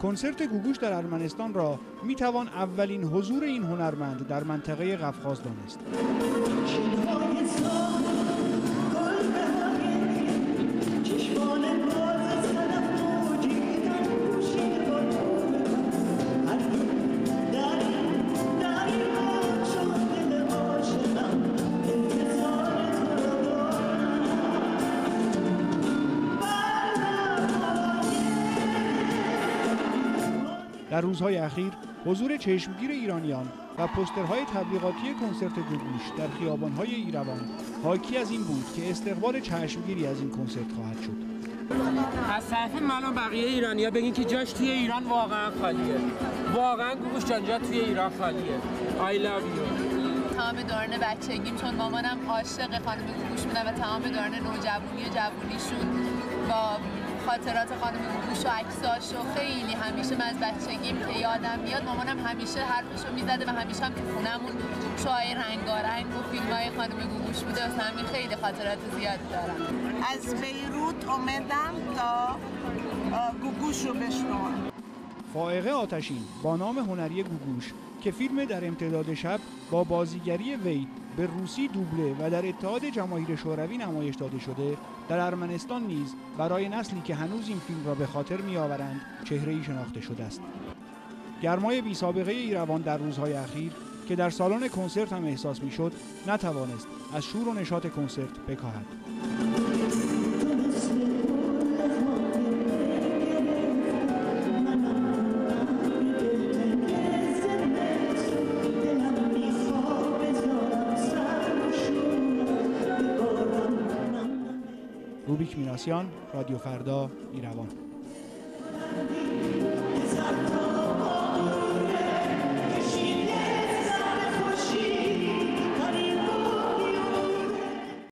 کنسرت گوگوش در ارمنستان را میتوان اولین حضور این هنرمند در منطقه قفقاز دانست. در روزهای اخیر حضور چشمگیر ایرانیان و پوسترهای تبلیغاتی کنسرت گوگوش در خیابان‌های ایروان حاکی از این بود که استقبال چشمگیری از این کنسرت خواهد شد. از طرف من و بقیه ایرانی‌ها بگین که جاش توی ایران واقعا خالیه. واقعا گوگوش جان جا توی ایران خالیه. I love you. تمام دوران بچگیم چون مامانم عاشق خانم گوگوش بودن و تمام دوران نوجوانی و جوونیشون با خاطرات خانم گوگوش و عکساش و خیلی همیشه من از بچگیم که یادم میاد مامانم همیشه حرفشو میزده و همیشه هم تو خونمون شوهای رنگارنگ و فیلمای خانم گوگوش بوده و همین خیلی خاطرات زیاد دارم. از بیروت اومدم تا گوگوش رو بشنوم. فائقه آتشین با نام هنری گوگوش که فیلم در امتداد شب با بازیگری وی به روسی دوبله و در اتحاد جماهیر شوروی نمایش داده شده، در ارمنستان نیز برای نسلی که هنوز این فیلم را به خاطر می‌آورند چهره‌ای شناخته شده است. گرمای بی سابقه ایروان در روزهای اخیر که در سالن کنسرت هم احساس می‌شد، نتوانست از شور و نشاط کنسرت بکاهد. روبیک میناسیان، رادیو فردا، ایروان.